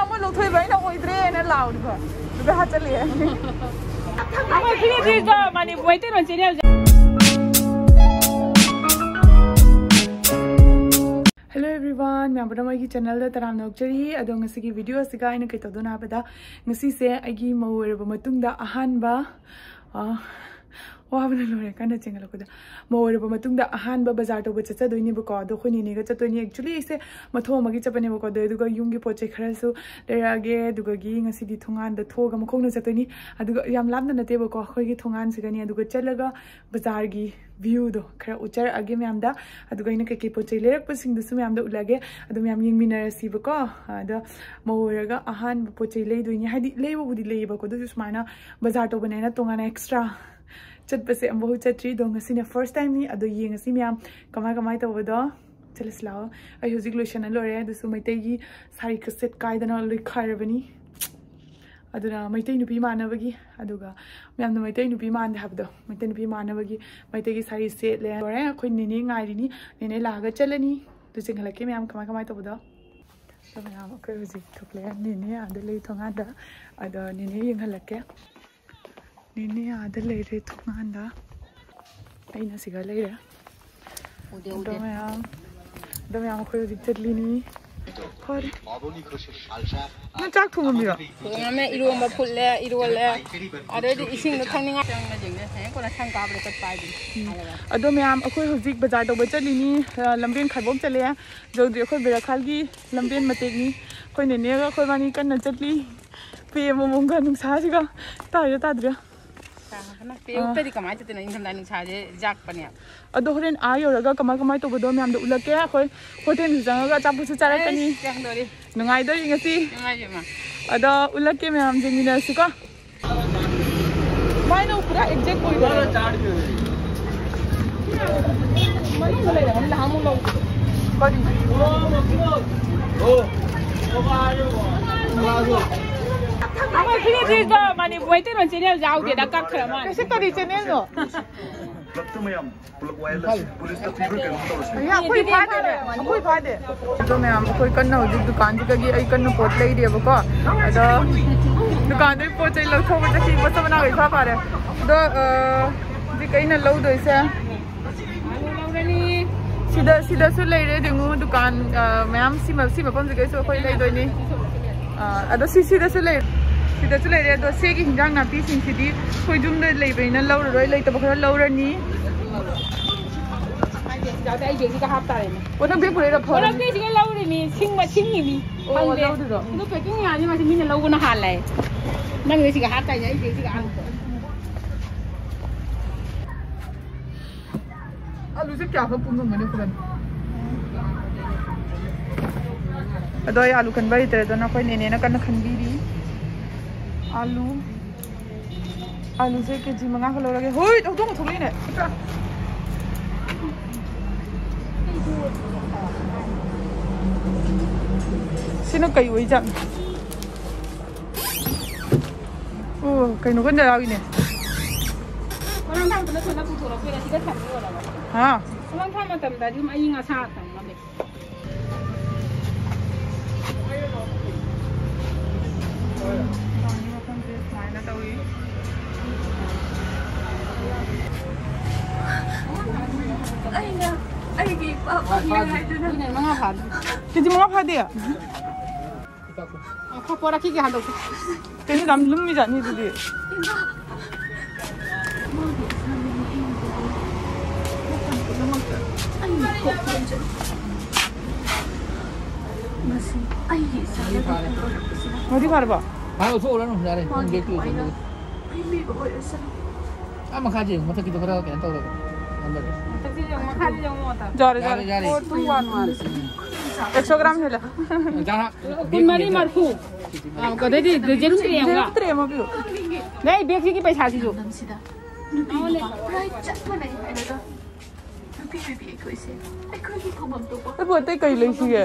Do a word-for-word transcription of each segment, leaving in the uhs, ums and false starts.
ꯑꯃ ꯂꯧꯊꯣꯛꯏꯕ ꯑꯩꯅ ꯑꯣꯏꯗ꯭ꯔꯦꯅ ꯂꯥꯎꯔꯤꯕ꯫ ꯑꯗꯨꯒ ꯍꯥꯠꯆꯜꯂꯛꯑꯦ꯫ ꯑꯩꯈꯣꯏ ꯐꯤꯔꯦꯇ꯭ꯔꯤꯗꯣ ꯃꯅꯤꯄꯨꯔ ꯃꯩꯇꯩꯂꯣꯟ ꯆꯦꯅꯦꯜꯁꯦ꯫ Hello everyone, ꯃꯌꯥꯝ ꯄꯨꯝꯅꯃꯛ ꯑꯩꯒꯤ ꯆꯦꯅꯦꯜꯗ ꯇꯔꯥꯝꯅ ꯑꯣꯛꯆꯔꯤ꯫ ꯑꯗꯣ ꯉꯁꯤꯒꯤ ꯚꯤꯗꯤꯑꯣ ꯑꯁꯤꯒ ꯑꯩꯅ ꯀꯩ ꯇꯧꯗꯣꯏꯅꯣ ꯍꯥꯏꯕꯗ, ꯉꯁꯤꯁꯦ ꯑꯩꯒꯤ ꯃꯧ ꯑꯣꯏꯔꯕ ꯃꯇꯨꯡꯗ ꯑꯍꯥꯟꯕ, ꯑ, ꯋꯥꯕꯅ ꯂꯣꯏꯔꯦ ꯀꯟꯅ ꯆꯦꯟꯒꯠꯂꯛꯄꯗ꯫ ꯃꯧ ꯑꯣꯏꯔꯕ ꯃꯇꯨꯡꯗ ꯑꯍꯥꯟꯕ ꯕꯖꯥꯔ ꯇꯧꯕ ꯆꯠꯆꯗꯣꯏꯅꯦꯕꯀꯣ꯫ ꯑꯗꯣ ꯑꯩꯈꯣꯏ ꯅꯦꯅꯦꯒ ꯆꯠꯇꯣꯏꯅꯤ꯫ Actually ꯑꯩꯁꯦ ꯃꯊꯧ ꯑꯃꯒꯤ ꯆꯠꯄꯅꯦꯕꯀꯣ꯫ ꯑꯗꯣ ꯑꯗꯨꯒ ꯌꯨꯝꯒꯤ ꯄꯣꯠ ꯆꯩ ꯈꯔꯁꯨ ꯂꯩꯔꯛꯑꯒꯦ꯫ ꯑꯗꯨꯒꯒꯤ ꯉꯁꯤꯗꯤ ꯊꯣꯡꯒꯥꯟꯗ ꯊꯣꯛꯑꯒ ꯃꯈꯣꯡꯅ ꯆꯠꯇꯣꯏꯅꯤ꯫ ꯑꯗꯨꯒ ꯌꯥꯝ ꯂꯥꯞꯅ ꯅꯠꯇꯦꯕꯀꯣ, ꯑꯩꯈꯣꯏꯒꯤ ꯊꯣꯡꯒꯥꯟꯁꯤꯒꯅꯤ꯫ ꯑꯗꯨꯒ ꯆꯠꯂꯒ ꯕꯖꯥꯔꯒꯤ ꯚ꯭ꯌꯨꯗꯣ ꯈꯔ ꯎꯠꯆꯔꯛꯑꯒꯦ ꯃꯌꯥꯝꯗ꯫ ꯑꯗꯨꯒ ꯑꯩꯅ ꯀꯩꯀꯩ ꯄꯣꯠ ꯆꯩ ꯂꯩꯔꯛꯄꯁꯤꯡꯗꯨꯁꯨ ꯃꯌꯥꯝꯗ ꯎꯠꯂꯛꯑꯒꯦ꯫ ꯑꯗꯣ ꯃꯌꯥꯝ ꯌꯦꯡꯃꯤꯟꯅꯔꯁꯤꯕꯀꯣ꯫ ꯑꯗꯣ ꯃꯧ ꯑꯣꯏꯔꯒ ꯑꯍꯥꯟꯕ ꯄꯣꯠ ꯆꯩ ꯂꯩꯗꯣꯏꯅꯤ꯫ ꯍꯥꯏꯗꯤ ꯂꯩꯕꯕꯨꯗꯤ ꯂꯩꯌꯦꯕꯀꯣ, ꯑꯗꯨꯁꯨ ꯁꯨꯃꯥꯏꯅ ꯕꯖꯥꯔ ꯇꯧꯕꯅꯦꯅ ꯇꯣꯉꯥꯟꯅ ꯑꯦꯛꯁꯇ꯭ꯔꯥ ꯆꯠꯄꯁꯦ ꯑꯃꯨꯛꯐꯥꯎ ꯆꯠꯇ꯭ꯔꯤ꯫ ꯑꯗꯣ ꯉꯁꯤꯅ ꯐꯥꯔꯁ ꯇꯥꯏꯝꯅꯤ꯫ ꯑꯗꯣ ꯌꯦꯡꯉꯁꯤ ꯃꯌꯥꯝ ꯀꯃꯥꯏ ꯀꯃꯥꯏ ꯇꯧꯕꯗꯣ꯫ ꯆꯠꯂꯁꯤ ꯂꯥꯛꯑꯣ꯫ ꯑꯩ ꯍꯧꯖꯤꯛ ꯂꯣꯏꯁꯟꯅ ꯂꯣꯏꯔꯦ꯫ ꯑꯗꯨꯁꯨ ꯃꯩꯇꯩꯒꯤ ꯁꯥꯔꯤ ꯀꯁꯦꯠ ꯀꯥꯏꯗꯅ ꯂꯣꯏꯈꯥꯏꯔꯕꯅꯤ꯫ ꯑꯗꯨꯅ ꯃꯩꯇꯩ ꯅꯨꯄꯤ ꯃꯥꯟꯅꯕꯒꯤ, ꯑꯗꯨꯒ ꯃꯌꯥꯝꯅ ꯃꯩꯇꯩ ꯅꯨꯄꯤ ꯃꯥꯟꯗꯦ ꯍꯥꯏꯕꯗꯣ, ꯃꯩꯇꯩ ꯅꯨꯄꯤ ꯃꯥꯟꯅꯕꯒꯤ ꯃꯩꯇꯩꯒꯤ ꯁꯥꯔꯤ ꯁꯦꯠꯂꯦ꯫ ꯂꯣꯏꯔꯦ꯫ ꯑꯩꯈꯣꯏ ꯅꯦꯅꯦ ꯉꯥꯏꯔꯤꯅꯤ꯫ ꯅꯦꯅꯦ ꯂꯥꯛꯑꯒ ꯆꯠꯂꯅꯤ꯫ ꯑꯗꯨ ꯆꯦꯟꯈꯠꯂꯛꯀꯦ ꯃꯌꯥꯝ ꯀꯃꯥꯏ ꯀꯃꯥꯏ ꯇꯧꯕꯗꯣ꯫ ꯑꯗꯣ ꯃꯌꯥꯝ ꯑꯩꯈꯣꯏ ꯍꯧꯖꯤꯛ ꯊꯣꯛꯂꯛꯑꯦ꯫ ꯅꯦꯅꯦ ꯑꯥꯗ ꯂꯩ ꯊꯣꯡꯒꯥꯟꯗ꯫ ꯑꯗꯣ ꯅꯦꯅꯦ ꯌꯦꯡꯍꯜꯂꯛꯀꯦ꯫ ꯅꯦꯅꯦ ꯑꯥꯗ ꯂꯩꯔꯦ ꯊꯣꯡꯒꯥꯟꯗ꯫ ꯑꯩꯅ ꯁꯤꯒ ꯂꯩꯔꯦ꯫ ꯎꯗꯦ, ꯑꯗꯣ ꯎꯗꯦ꯫ ꯃꯌꯥꯝ, ꯑꯗꯣ ꯃꯌꯥꯝ ꯑꯩꯈꯣꯏ ꯍꯧꯖꯤꯛ ꯆꯠꯂꯤꯅꯤ꯫ ꯐꯔꯦ꯫ ꯅꯪ ꯆꯥꯛ ꯊꯣꯡꯉꯝꯃꯤꯔꯣ? ꯊꯣꯡꯉꯝꯃꯦ, ꯏꯔꯣꯝꯕ ꯐꯨꯠꯂꯦ, ꯏꯔꯣꯜꯂꯦ꯫ ꯑꯗꯩꯗꯤ ꯏꯁꯤꯡꯗꯣ ꯊꯛꯅꯤꯡꯉꯥꯏ ꯆꯪꯕꯁꯤꯡꯁꯦ ꯍꯌꯦꯡ ꯀꯣꯟꯅ ꯁꯪ ꯀꯥꯕꯗ ꯆꯠꯄ ꯍꯥꯏꯗꯨꯅꯤ꯫ ꯎꯝ꯫ ꯑꯗꯣ ꯃꯌꯥꯝ ꯑꯩꯈꯣꯏ ꯍꯧꯖꯤꯛ ꯕꯖꯥꯔ ꯇꯧꯕ ꯆꯠꯂꯤꯅꯤ꯫ ꯑ, ꯂꯝꯕꯦꯟ ꯈꯥꯏꯕꯣꯛ ꯆꯠꯂꯦ꯫ ꯌꯧꯗ꯭ꯔꯤ ꯑꯩꯈꯣꯏ ꯕꯦꯔꯥꯈꯥꯜꯒꯤ ꯂꯝꯕꯦꯟ ꯃꯇꯦꯛꯅꯤ꯫ ꯑꯩꯈꯣꯏ ꯅꯦꯅꯦꯒ ꯑꯩꯈꯣꯏ ꯕꯥꯅꯤ ꯀꯟꯅ ꯆꯠꯂꯤ꯫ ꯄꯦ ꯑꯃꯃꯝꯒ ꯅꯨꯡꯁꯥꯁꯤꯒ ꯇꯥꯏꯔ ꯇꯥꯗ꯭ꯔꯤꯔ꯫ ꯄꯦ ꯑꯣꯛꯇꯗꯤ ꯀꯃꯥꯏꯅ ꯆꯠꯇꯣꯏꯅꯣ? ꯏꯪꯊꯝꯊꯥ ꯅꯨꯡꯁꯥꯁꯦ ꯌꯥꯛꯄꯅꯦ꯫ ꯑꯗꯣ ꯍꯣꯔꯦꯟ ꯑꯥ ꯌꯧꯔꯒ ꯀꯃꯥꯏ ꯀꯃꯥꯏ ꯇꯧꯕꯗꯣ ꯃꯌꯥꯝꯗꯣ ꯎꯠꯂꯛꯀꯦ꯫ ꯑꯩꯈꯣꯏ ꯍꯣꯇꯦꯜꯁꯨ ꯆꯪꯉꯒ ꯑꯆꯥꯄꯣꯠꯁꯨ ꯆꯥꯔꯛꯀꯅꯤ꯫ ꯑꯩꯁ, ꯌꯥꯝ ꯂꯣꯏꯔꯦ꯫ ꯅꯨꯡꯉꯥꯏꯗꯣꯔꯤ ꯉꯁꯤ꯫ ꯅꯨꯡꯉꯥꯏꯕꯤ ꯑꯃ꯫ ꯑꯗꯣ ꯎꯠꯂꯛꯀꯦ ꯃꯌꯥꯝ, ꯌꯦꯡꯃꯤꯟꯅꯔꯁꯤꯀꯣ꯫ ꯃꯥꯏꯅ ꯄꯨꯔꯥ exact ꯑꯣꯏꯗꯣꯔꯦ꯫ ꯃꯅꯨꯡꯗ ꯂꯩꯔꯝꯒꯅꯤ, ꯅꯍꯥꯟꯃꯨꯛ ꯂꯧ-, ꯀꯔꯤ? ꯑꯃ ꯁꯤꯒꯤꯁꯤꯗ ꯃꯅꯤꯄꯨꯔ ꯃꯩꯇꯩꯂꯣꯟ ꯆꯦꯅꯦꯜ ꯌꯥꯎꯗꯦꯗ, ꯀꯛꯈ꯭ꯔ ꯃꯥꯜꯂꯦ꯫ ꯀꯩꯁꯨ ꯀꯔꯤ ꯆꯦꯅꯦꯜꯅꯣ? ꯄꯨꯂꯞꯇ ꯃꯌꯥꯝ ꯄꯨꯂꯞ ꯋꯥꯌꯦꯜꯂꯁꯤ꯫ ꯄꯨꯂꯤꯁꯇ ꯄꯤꯕ꯭ꯔꯥ ꯀꯩꯅꯣꯝ ꯇꯧꯔꯁꯤ꯫ ꯑꯩꯈꯣꯏ ꯐꯥꯗꯦ, ꯑꯩꯈꯣꯏ ꯐꯥꯗꯦ꯫ ꯑꯗꯣ ꯃꯌꯥꯝ, ꯑꯩꯈꯣꯏ ꯀꯟꯅ ꯍꯧꯖꯤꯛ ꯗꯨꯀꯥꯟꯁꯤꯗꯒꯤ ꯑꯩ ꯀꯟꯅ ꯄꯣꯠ ꯂꯩꯔꯤꯑꯕꯀꯣ꯫ ꯑꯗꯣ ꯗꯨꯀꯥꯟꯗꯒꯤ ꯄꯣꯠ ꯆꯩ ꯂꯧꯊꯣꯛꯄ ꯆꯠꯈꯤ, ꯃꯁꯝ ꯃꯅꯥꯎ ꯏꯐꯥ ꯐꯥꯔꯦ꯫ ꯑꯗꯣ ꯑ, ꯍꯧꯖꯤꯛ ꯑꯩꯅ ꯂꯧꯗꯣꯏꯁꯦ ꯁꯤꯗ, ꯁꯤꯗꯁꯨ ꯂꯩꯔꯦ ꯌꯦꯡꯉꯨ ꯗꯨꯀꯥꯟ, ꯑ, ꯃꯌꯥꯝ ꯁꯤ ꯃ-, ꯁꯤ ꯃꯐꯝꯁꯤꯗꯩꯁꯨ ꯑꯩꯈꯣꯏ ꯂꯩꯗꯣꯏꯅꯤ꯫ ꯑ, ꯑꯗꯣ ꯁꯤ, ꯁꯤꯗꯁꯨ ꯂꯩ-, ꯁꯤꯗꯁꯨ ꯂꯩꯔꯦ꯫ ꯑꯗꯣ ꯁꯤꯒꯤ ꯍꯤꯟꯖꯥꯡ ꯅꯥꯄꯤꯁꯤꯡꯁꯤꯗꯤ ꯑꯩꯈꯣꯏ ꯌꯨꯝꯗ ꯂꯩꯕꯅꯤꯅ ꯂꯧꯔꯔꯣꯏ, ꯂꯩꯇꯕ ꯈꯔ ꯂꯧꯔꯅꯤ꯫ ꯑꯩ ꯕꯦꯒꯁꯤꯒ ꯍꯥꯞꯇꯥꯔꯦꯅꯦ꯫ ꯑꯣ, ꯅꯪ ꯕꯦꯒ ꯄꯨꯔꯛꯏꯔꯣ? ꯐꯔꯦ꯫ ꯄꯨꯔꯛꯇꯦ, ꯁꯤꯒ ꯂꯧꯔꯤꯅꯤ, ꯁꯤꯡꯕ ꯁꯤꯡꯉꯤꯅꯤ꯫ ꯑꯣ, ꯈꯪꯗꯦ꯫ ꯂꯧꯔꯤꯔꯣ? ꯑꯗꯨ packing ꯌꯥꯅꯤ, ꯃꯥꯁꯤ ꯃꯤꯅ ꯂꯧꯕꯅ ꯍꯥꯜꯂꯦ꯫ ꯅꯪ ꯕꯦꯒꯁꯤꯒ ꯍꯥꯞꯇꯥꯏꯅꯦ, ꯑꯩ ꯕꯦꯒꯁꯤꯒ ꯍꯥꯞꯄꯣ꯫ ꯑꯂꯨꯁꯦ ꯀꯌꯥꯈꯛ ꯄꯨꯡꯉꯝꯒꯅꯤ ꯈꯨꯗꯝ? ꯑꯗꯣ ꯑꯩ ꯑꯂꯨ ꯈꯟꯕ ꯍꯩꯇ꯭ꯔꯦ, ꯑꯗꯨꯅ ꯑꯩꯈꯣꯏ ꯅꯦꯅꯦꯅ ꯀꯟꯅ ꯈꯟꯕꯤꯔꯤ꯫ ꯑꯂꯨ, ꯑꯂꯨꯁꯦ ꯀꯦ ꯖꯤ ꯃꯉꯥ ꯈꯛ ꯂꯧꯔꯒꯦ꯫ ꯍꯣꯏ, ꯍꯧꯗꯣꯡ ꯑꯃ ꯊꯣꯛꯂꯛꯏꯅꯦ꯫ ꯁꯤꯅ ꯀꯩ ꯑꯣꯏꯖꯥꯠꯅꯣ? ꯑꯣ, ꯀꯩꯅꯣ ꯀꯟꯅ ꯌꯥꯎꯔꯤꯅꯦ꯫ ꯃꯔꯥꯡ ꯀꯥꯏꯗꯅ ꯊꯣꯏꯅ ꯄꯨꯊꯣꯔꯛꯇꯣꯏꯔꯥ? ꯁꯤꯗ ꯊꯝꯃꯤ ꯑꯣꯏꯔꯕ? ꯍꯥ? ꯃꯔꯥꯡ ꯀꯥꯏ ꯃꯇꯝꯗ ꯑꯗꯨꯝ ꯑꯏꯪ ꯑꯁꯥ ꯇꯝꯃ ꯂꯩ꯫ ꯃꯐꯝꯁꯦ ꯁꯨꯃꯥꯏꯅ ꯇꯧꯏ꯫ ꯑꯩꯅ ꯑꯩꯒꯤ ꯏꯄꯥ ꯐꯪꯉꯦ ꯍꯥꯏꯗꯨꯅ꯫ ꯃꯉꯥ ꯐꯥꯗꯦ꯫ ꯀꯦꯖꯤ ꯃꯉꯥ ꯐꯥꯗꯦ? ꯉꯥꯏꯈꯣ, ꯄꯣꯔꯛꯈꯤꯒꯦ ꯍꯟꯗꯛꯁꯦ꯫ ꯀꯩꯅꯣ ꯌꯥꯝ ꯂꯨꯝꯃꯤꯖꯥꯠꯅꯤ ꯑꯗꯨꯗꯤ꯫ ꯏꯃꯥ! ꯃꯥꯒꯤ ꯏꯆꯥꯅꯨꯄꯤ ꯑꯩꯅ ꯃꯇꯝ ꯄꯨꯝꯅꯃꯛꯇ ꯑꯩꯅ ꯀꯣꯛ ꯄꯥꯝꯖꯩ꯫ ꯃꯁꯤ ꯑꯩꯒꯤ ꯏꯆꯥꯅꯨꯄꯤ ꯑꯣꯏꯔꯛꯄꯁꯤꯅ ꯃꯗꯤ ꯐꯔꯕꯣ? ꯐꯥꯔꯣ, ꯊꯣꯛꯎꯔꯅꯨ, ꯌꯥꯔꯦ꯫ ꯃꯥꯒꯤ ꯊꯃꯣꯏꯅ ꯄꯦꯟꯕꯤꯕ ꯑꯣꯏꯔꯁꯅꯨ꯫ ꯑꯥ, ꯃꯈꯥꯁꯦ ꯌꯦꯡꯉꯨ, ꯃꯊꯛꯀꯤꯗꯣ ꯈꯔ ꯀꯩꯅꯣ ꯇꯧꯔꯒ ꯅꯝꯕꯔꯗꯣ꯫ ꯃꯊꯛꯁꯦ ꯌꯦꯡꯉꯨ, ꯃꯈꯥꯁꯦ ꯌꯦꯡꯉꯨ, ꯃꯊꯛ꯫ ꯌꯥꯔꯦ, ꯌꯥꯔꯦ, ꯌꯥꯔꯦ꯫ Four two one one꯫ ꯎꯝ꯫ ꯑꯦꯛꯁꯣ ꯒ꯭ꯔꯥꯝ ꯍꯦꯜꯂꯦ꯫ ꯖꯥꯔꯥ꯫ ꯀꯨꯟꯃꯔꯤ ꯃꯔꯐꯨ꯫ ꯑꯥ, ꯑꯗꯩꯗꯤ ꯖꯦꯔꯨꯝ ꯇ꯭ꯔꯦ ꯑꯃꯒ꯫ ꯖꯦꯔꯨꯝ ꯇ꯭ꯔꯦ ꯑꯃ ꯄꯤꯌꯨ꯫ ꯅꯦ, ꯑꯩ ꯕꯦꯒꯁꯤꯒꯤ ꯄꯩꯁꯥꯁꯤꯁꯨ꯫ ꯂꯝꯗꯝꯁꯤꯗ ꯅꯨꯄꯤ ꯅꯨꯄꯥ ꯄꯨꯔꯥ ꯆꯞ ꯃꯥꯟꯅꯩ ꯍꯥꯏꯔꯒ ꯅꯨꯄꯤ ꯑꯣꯏꯕꯤ ꯑꯩꯈꯣꯏꯁꯦ ꯑꯩꯈꯣꯏꯒꯤ ꯐꯪꯐꯝ ꯊꯣꯛꯄ ꯑꯩꯕꯨ ꯑꯇꯩ ꯀꯩ ꯂꯩꯁꯤꯒꯦ?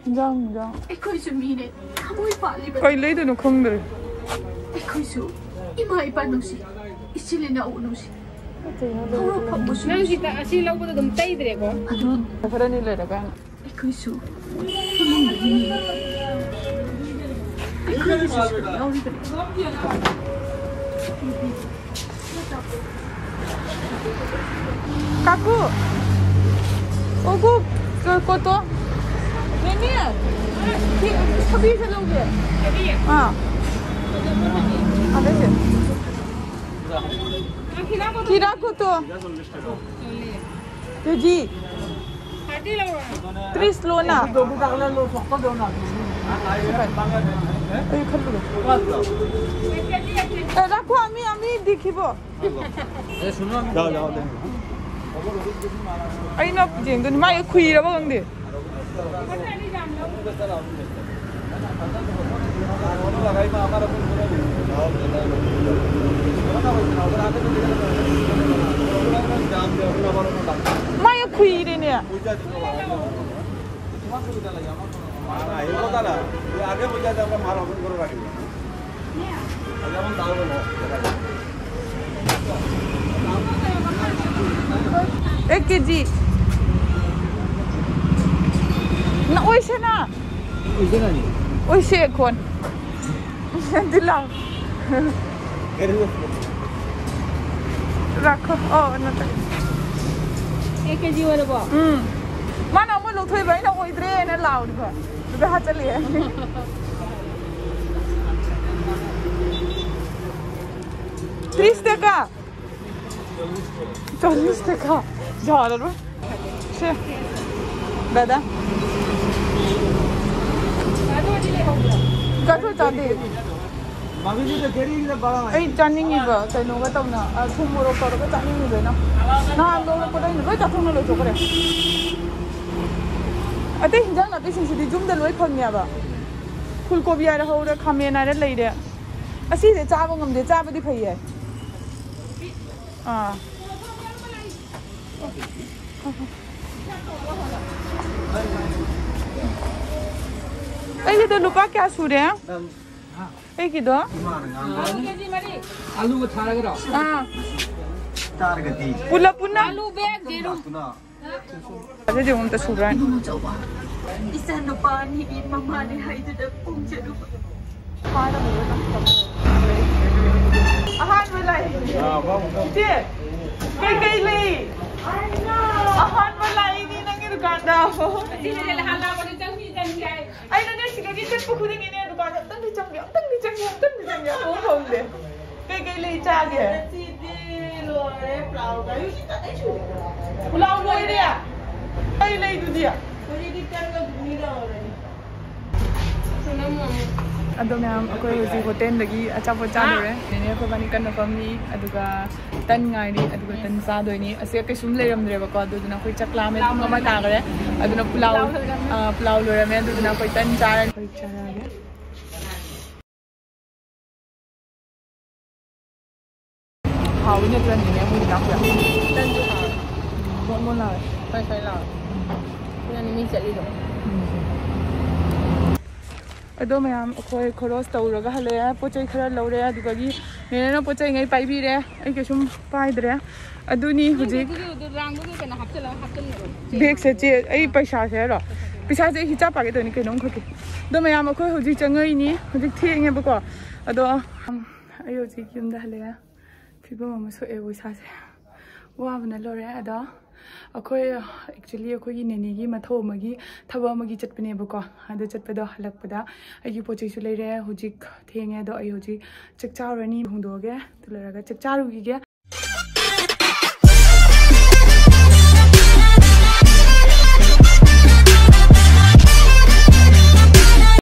ꯏꯟꯖꯥꯡ, ꯏꯟꯖꯥꯡ꯫ ꯑꯩꯈꯣꯏꯁꯨ ꯃꯤꯅꯦ꯫ ꯊꯃꯣꯏ ꯄꯥꯜꯂꯤꯕ ꯀꯩ ꯂꯩꯗꯣꯏꯅꯣ ꯈꯪꯗ꯭ꯔꯦ꯫ ꯑꯩꯈꯣꯏꯁꯨ ꯏꯃꯥ ꯏꯄꯥ ꯅꯨꯡꯁꯤ, ꯏꯆꯤꯜ ꯏꯅꯥꯎ ꯅꯨꯡꯁꯤ꯫ ꯅꯪ ꯁꯤ ꯇ-, ꯑꯁꯤ ꯂꯧꯕꯗ ꯑꯗꯨꯝ ꯇꯩꯗ꯭ꯔꯦꯀꯣ? ꯑꯗꯨ ꯈꯔꯅꯤ ꯂꯩꯔꯀꯥꯟꯗ꯫ ꯑꯩꯈꯣꯏꯁꯨ ꯏꯃꯨꯡꯗꯒꯤꯅꯤ꯫ ꯑꯩꯈꯣꯏꯒꯤꯁꯨ ꯁꯔꯨꯛ ꯌꯥꯎꯔꯤꯕꯅꯤ꯫ ꯀꯥꯀꯨ, ꯑꯣ ꯀꯣꯛ, ꯀꯣꯠꯇꯣ꯫ ꯅꯦꯅꯦ, ꯁꯤ ꯊꯕꯤꯁꯦ ꯂꯧꯒꯦ꯫ ꯑꯥ꯫ ꯑꯗꯩꯁꯦ꯫ ꯀꯤꯔꯥ ꯀꯣꯠꯇꯣ꯫ ꯀꯦꯖꯤ꯫ ꯇ꯭ꯔꯤꯁ ꯂꯣꯅ꯫ ꯑꯩ ꯈꯜꯂꯨꯔꯦ꯫ ꯑꯦ, ꯔꯥꯈꯣ, ꯑꯃꯤ, ꯑꯃꯤ ꯗꯤꯈꯤꯕꯣ꯫ ꯑꯩꯅ ꯌꯦꯡꯗꯣꯏꯅꯤ, ꯃꯥꯏ ꯈꯨꯏꯔꯕ ꯈꯪꯗꯦ꯫ ꯃꯥꯏ ꯈꯨꯏꯔꯦꯅꯦ꯫ এক কেজি। না, ওইসে না। ওইসে না নি? ওইসে এখন। দিলাম। রাখো। ও, না, তো। এক কেজি করে বল। হুম। ꯃꯥꯅ ꯑꯃ ꯂꯧꯊꯣꯛꯏꯕ, ꯑꯩꯅ ꯑꯣꯏꯗ꯭ꯔꯦꯅ ꯂꯥꯎꯔꯤꯕ꯫ ꯑꯗꯨꯗ ꯍꯥꯞꯆꯜꯂꯛꯑꯦ꯫ ꯇ꯭ꯔꯤꯁ ꯇꯥꯀꯥ꯫ ꯆꯜꯂꯤꯁ ꯇꯥꯀꯥ꯫ ꯌꯥꯔꯔꯣꯏ꯫ ꯁꯦ꯫ ꯗꯥꯗꯥ꯫ ꯀꯥꯊꯣꯛ ꯆꯥꯗꯦ꯫ ꯑꯩ ꯆꯥꯅꯤꯡꯉꯤꯕ ꯀꯩꯅꯣꯒ ꯇꯧꯅ, ꯑ, ꯊꯨꯝ ꯃꯣꯔꯣꯛ ꯇꯧꯔꯒ ꯆꯥꯅꯤꯡꯉꯤꯕ ꯑꯩꯅ꯫ ꯅꯍꯥꯟ ꯂꯧꯔꯛꯄꯗ ꯑꯩꯅ ꯂꯣꯏ ꯆꯥꯊꯣꯛꯅ ꯂꯣꯏꯊꯣꯛꯈ꯭ꯔꯦ꯫ ꯑꯇꯩ ꯍꯤꯟꯖꯥꯡ ꯅꯥꯄꯤꯁꯤꯡꯁꯤꯗꯤ ꯌꯨꯝꯗ ꯂꯣꯏ ꯐꯪꯉꯦꯕ꯫ ꯐꯨꯜ ꯀꯣꯕꯤ ꯍꯥꯏꯔꯦ ꯍꯧꯔꯦ, ꯈꯥꯃꯦꯟ ꯍꯥꯏꯔꯦ ꯂꯩꯔꯦ꯫ ꯑꯁꯤꯁꯦ ꯆꯥꯕ ꯉꯝꯗꯦ, ꯆꯥꯕꯗꯤ ꯐꯩꯌꯦ꯫ ꯑꯥ꯫ ꯑꯩꯒꯤꯗꯣ ꯂꯨꯄꯥ ꯀꯌꯥ ꯁꯨꯔꯦ? ꯑꯩꯒꯤꯗꯣ? ꯑꯂꯨꯒ ꯊꯥꯔꯒꯔꯣ? ꯑꯥ꯫ ꯆꯥꯔꯒꯗꯤ ꯄꯨꯂꯞ ꯄꯨꯟꯅ ꯑꯥꯂꯨ ꯕꯦꯒ ꯌꯦꯔꯨꯝ꯫ ꯂꯥꯛꯇꯨꯅ ꯑꯗꯨꯗꯤ ꯑꯃꯨꯛꯇ ꯁꯨꯕ꯭ꯔꯥ? ꯏꯆꯥꯅꯨꯄꯥ ꯑꯅꯤꯒꯤ ꯃꯃꯥꯅꯤ ꯍꯥꯏꯗꯨꯅ ꯄꯣꯡꯖꯔꯨꯕ꯫ ꯑꯍꯥꯟꯕ ꯂꯥꯛꯏ꯫ ꯏꯆꯦ, ꯀꯩꯀꯩ ꯂꯩ? ꯑꯍꯥꯟꯕ ꯂꯥꯛꯏꯅꯤ ꯅꯪꯒꯤ ꯗꯨꯀꯥꯟꯗ꯫ ꯑꯩꯅꯅꯦ ꯁꯤꯗꯒꯤ ꯆꯠꯄ ꯈꯨꯗꯤꯡꯒꯤꯅꯦ ꯗꯨꯀꯥꯟꯗ ꯑꯝꯇꯪꯗꯤ ꯆꯪꯒꯦ, ꯑꯝꯇꯪꯗꯤ ꯆꯪꯒꯦ, ꯑꯝꯇꯪꯗꯤ ꯆꯪꯒꯦ, ꯑꯃꯨꯛ ꯐꯝꯗꯦ꯫ ꯀꯩꯀꯩ ꯂꯩ ꯆꯥꯒꯦ? ꯁꯤꯗꯤ ꯂꯣꯏꯔꯦ, ꯄ꯭ꯂꯥꯎ ꯒꯥꯔꯤ ꯁꯤ ꯇꯠꯂꯦ ꯁꯨꯔꯦ꯫ ꯄꯨꯂꯥꯎ ꯂꯣꯏꯔꯦ꯫ ꯀꯩ ꯂꯩꯗꯨꯗꯤ? ꯍꯧꯖꯤꯛꯇꯤ ꯇꯟꯒ ꯘꯨꯒꯅꯤ ꯇꯧꯔꯅꯤ꯫ ꯑꯗꯣ ꯃꯌꯥꯝ, ꯑꯩꯈꯣꯏ ꯍꯧꯖꯤꯛ ꯍꯣꯇꯦꯜꯗꯒꯤ ꯑꯆꯥꯄꯣꯠ ꯆꯥꯗꯣꯔꯦ꯫ ꯅꯦꯅꯦ ꯑꯩꯈꯣꯏꯕꯥꯅꯤ ꯀꯟꯅ ꯐꯝꯃꯤ, ꯑꯗꯨꯒ ꯇꯟ ꯉꯥꯏꯔꯤ, ꯑꯗꯨꯒ ꯇꯟ ꯆꯥꯗꯣꯏꯅꯤ꯫ ꯑꯁꯤ ꯀꯩꯁꯨꯝ ꯂꯩꯔꯝꯗ꯭ꯔꯦꯕꯀꯣ, ꯑꯗꯨꯗꯨꯅ ꯑꯩꯈꯣꯏ ꯆꯥꯛ ꯂꯥꯝꯃꯦ, ꯄꯨꯡ ꯑꯃ ꯇꯥꯈꯔꯦ꯫ ꯑꯗꯨꯅ ꯄꯨꯂꯥꯎ, ꯑ, ꯄꯨꯂꯥꯎ ꯂꯣꯏꯔꯝꯃꯦ, ꯑꯗꯨꯗꯨꯅ ꯑꯩꯈꯣꯏ ꯇꯟ ꯆꯥꯔꯅꯤ꯫ ꯑꯩꯈꯣꯏ ꯆꯥꯔꯒꯦ꯫ ꯍꯥꯎꯋꯤ ꯅꯠꯇ꯭ꯔꯣ ꯅꯦꯅꯦ? ꯃꯣꯏꯒꯤ ꯅꯥꯀꯨꯞꯄꯤ꯫ ꯇꯟꯁꯨ ꯍꯥꯎꯋꯦ꯫ ꯃꯣꯟ ꯃꯣꯟ ꯂꯥꯎꯋꯦ꯫ ꯈꯔ ꯈꯔ ꯂꯥꯎꯋꯦ꯫ ꯑꯗꯨꯅꯅꯦ ꯃꯤ ꯆꯠꯂꯤꯗꯣ꯫ ꯑꯗꯣ ꯃꯌꯥꯝ, ꯑꯩꯈꯣꯏ ꯈꯣꯔꯣꯁ ꯇꯧꯔꯒ ꯍꯜꯂꯛꯑꯦ꯫ ꯄꯣꯠ ꯆꯩ ꯈꯔ ꯂꯧꯔꯦ, ꯑꯗꯨꯗꯒꯤ ꯅꯦꯅꯦꯅ ꯄꯣꯠ ꯆꯩꯉꯩ ꯄꯥꯏꯕꯤꯔꯦ꯫ ꯑꯩ ꯀꯩꯁꯨꯝ ꯄꯥꯏꯗ꯭ꯔꯦ꯫ ꯑꯗꯨꯅꯤ ꯍꯧꯖꯤꯛ ꯑꯗꯨꯒꯤ ꯔꯥꯡꯗꯨꯒꯤ ꯀꯩꯅꯣ ꯍꯥꯞꯆꯤꯜꯂꯒ ꯍꯥꯞꯆꯤꯟꯕꯗꯣ꯫ ꯕꯦꯒꯁꯦ ꯆꯦ, ꯑꯩ ꯄꯩꯁꯥꯁꯦ ꯍꯥꯏꯔꯣ? ꯄꯩꯁꯥꯁꯦ ꯑꯩ ꯍꯤꯆꯥꯞ ꯄꯥꯒꯦ ꯇꯧꯅꯤ, ꯀꯩꯅꯣꯝ ꯈꯛꯀꯤ꯫ ꯑꯗꯣ ꯃꯌꯥꯝ, ꯑꯩꯈꯣꯏ ꯍꯧꯖꯤꯛ ꯆꯪꯉꯛꯏꯅꯤ꯫ ꯍꯧꯖꯤꯛ ꯊꯦꯡꯉꯦꯕꯀꯣ꯫ ꯑꯗꯣ, ꯎꯝ, ꯑꯩ ꯍꯧꯖꯤꯛ ꯌꯨꯝꯗ ꯍꯜꯂꯛꯑꯦ꯫ ꯐꯤꯕꯝ ꯑꯃ ꯁꯣꯛꯑꯦꯕ ꯏꯁꯥꯁꯦ꯫ ꯋꯥꯕꯅ ꯂꯣꯏꯔꯦ꯫ ꯑꯗꯣ ꯑꯩꯈꯣꯏ, actually, ꯑꯩꯈꯣꯏꯒꯤ ꯅꯦꯅꯦꯒꯤ ꯃꯊꯧ ꯑꯃꯒꯤ, ꯊꯕꯛ ꯑꯃꯒꯤ ꯆꯠꯄꯅꯦꯕꯀꯣ꯫ ꯑꯗꯨ ꯆꯠꯄꯗꯣ ꯍꯜꯂꯛꯄꯗ ꯑꯩꯒꯤ ꯄꯣꯠ ꯆꯩꯁꯨ ꯂꯩꯔꯦ꯫ ꯍꯧꯖꯤꯛ ꯊꯦꯡꯉꯦ꯫ ꯑꯗꯣ ꯑꯩ ꯍꯧꯖꯤꯛ ꯆꯥꯛ ꯆꯥꯔꯨꯔꯅꯤ, ꯍꯣꯡꯗꯣꯛꯑꯒꯦ꯫ ꯑꯗꯨ ꯂꯣꯏꯔꯒ ꯆꯥꯛ ꯆꯥꯔꯨꯈꯤꯒꯦ꯫